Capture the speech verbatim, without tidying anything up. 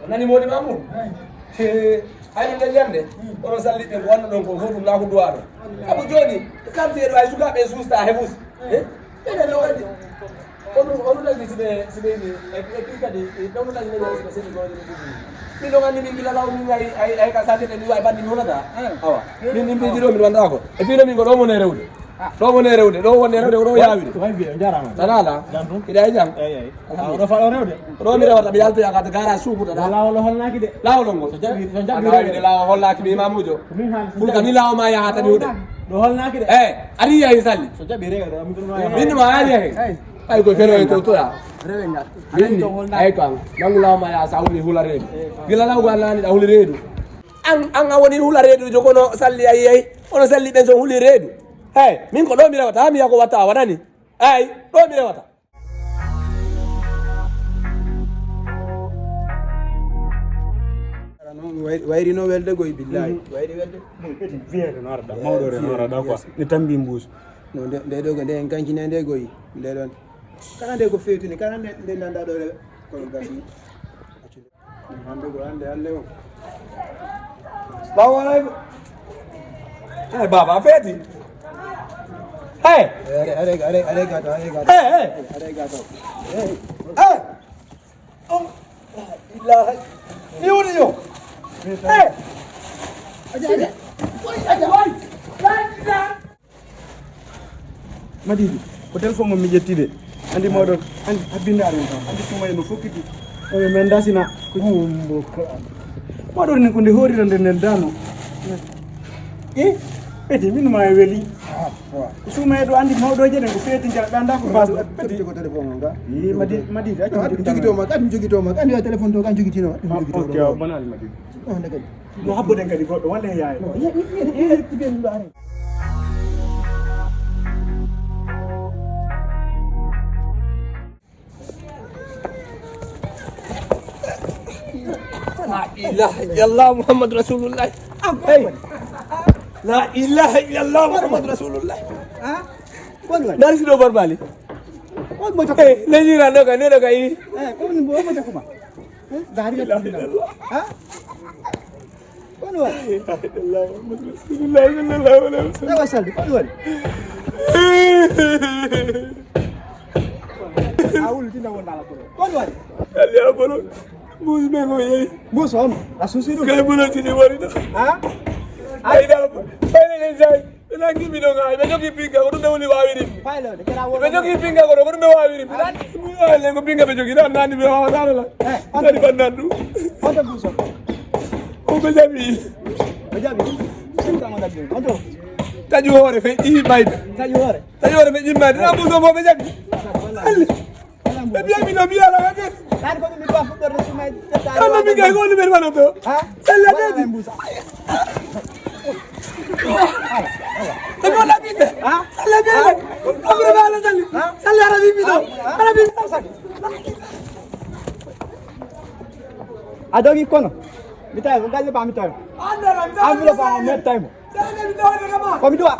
Nani moodi ma mum? He, ay, min nani yande. Onon salliɓe ko wanno ɗon ko fof ɗum naa ko duwaaɗo. Sabu jooni, kam fiye ɗo ay sukaaɓe e suusta he fus. He? Ene no waɗi. Onu, onu tagi siɓe, siɓe ini, e, e pi kadi, e ɗon tagi men siɓe seni goɗo ɗum ɗum. Min ɗon anndi min gila law min ay, ay, ay ka sade ɗe mi wawi bandi mi hulata. Awa. Min, min mbiɗi ɗo min wandata ko. E fino min ko ɗo mo ne rewde. Ɗo mo ne rewde, ɗo wonde rewde, ko ɗo yawiri. Way bi, on jarama. Tanala. Jam ɗum. Iɗa e jam. Eyi, eyi. Alhamdulillah. Oɗo faɗo rewde? Ɗo mi rewata, mi yaltoya ka gara suukuta ɗa. Lawol o holnaki de. Lawol on ngol. So jaɓi, so jaɓi rewde. Lawol hollaki mi imamujo. Min han. Fulka ni lawo ma yaha tani huɗe. Ɗo holnaki de. Eh, ari yahi salli. So jaɓi rewde, mi ɗum no yaha. Min ma ari yahi. Ay ko fero e to toya. Rewe ngal. Min ni, ay ko an. Nangu lawo ma yaha sa huli hula reedu. Gila lawo ga nani da huli reedu. An, an a woni hula reedu jogono salli ay ay. Ono salli ɓen so huli reedu. Hey, min ko ɗo mi rewata, mi yako wata a waɗani. Ay, ɗo mi rewata. Ara noon, wayri, wayri noon welde goy, billahi. Mhm. Wayri welde. Ɗum kadi wiyete no araɗa, mawɗo re no araɗa quoi. Ne tambi mbuus. No, nde, nde ɗo ko nde en kancine nde goy, nde ɗon. Kala nde ko feetuni, kala nde, nde nanda ɗo re, kono gasi. Hande ko hande, hande o. Salamu aleykum. Hey, baba, a feeti? Hey. Are, are, are, are gato, are gato. Hey, hey. Are gato. Hey. Hey. Oh. Ilaha. Ni woni yo. Hey. Aja, aja. Aja, aja. Madidi, ko téléphone mo mi ƴetti de. Andi mawɗo, andi abbindaare on tan. Andi Soumaya no fokkiti. Oyo men dasina ko jumbo ko. Mawɗo ni ko nde horira nde nden dano. Eh, eti min ma e weli. Ko Soumaya ɗo andi mawɗo je den ko feti jara danda ko bas peti ko téléphone on ga. Eh, Madidi, Madidi, accu. Jogito ma, kan jogito ma, kan yo téléphone to kan jogitino. Ok, bonal Madidi. No habboden kadi goɗɗo walla e yaye. La ilaha illallah Muhammad Rasulullah. Hey. La ilaha illallah Muhammad Rasulullah. Nari siɗo barbali. Hey, lejira ɗo ka neɗo ka yi. Dari la ilaha illallah. Kono waɗi? La ilaha illallah Muhammadu Rasulullah sallallahu alaihi wasallam. Tawa salde, kono waɗi? A wultina wonda ala kono. Kono waɗi? Ali abolo. Musu me mo yeyi. Musu on. A susi ɗum. Kay bolo tini wari ɗo. Ha? Ay da. Ay le jay. Ɓe nangi mi ɗo ngaay, ɓe jogi pinga, ko ɗum ɓe woni waawiri mi. Ɓe jogi pinga kono, ko ɗum ɓe waawiri mi. Nani mi waawale ko pinga ɓe jogi, nan nani ɓe waawata ala. Nani bannan ɗum. Ko ɓe jaɓi. Ɓe jaɓi. Taƴu hoore fe ƴii mayde. Taƴu hoore. Taƴu hoore fe ƴii mayde. Nan ɓuuso mo ɓe jaɓi. Alle. Ɓe mbiya mi no mbiya la kake. Kala mi kay ko ni men wano to. Ha? Alla dedi. Ko la bi de. Ha? Alla bi. Amra ba la sali. Sali arabi mi do. Arabi mi sali. A dogi kono. Mi tawi ko galle ba mi tawi. Amra ba mi tawi. Ko mi duwa.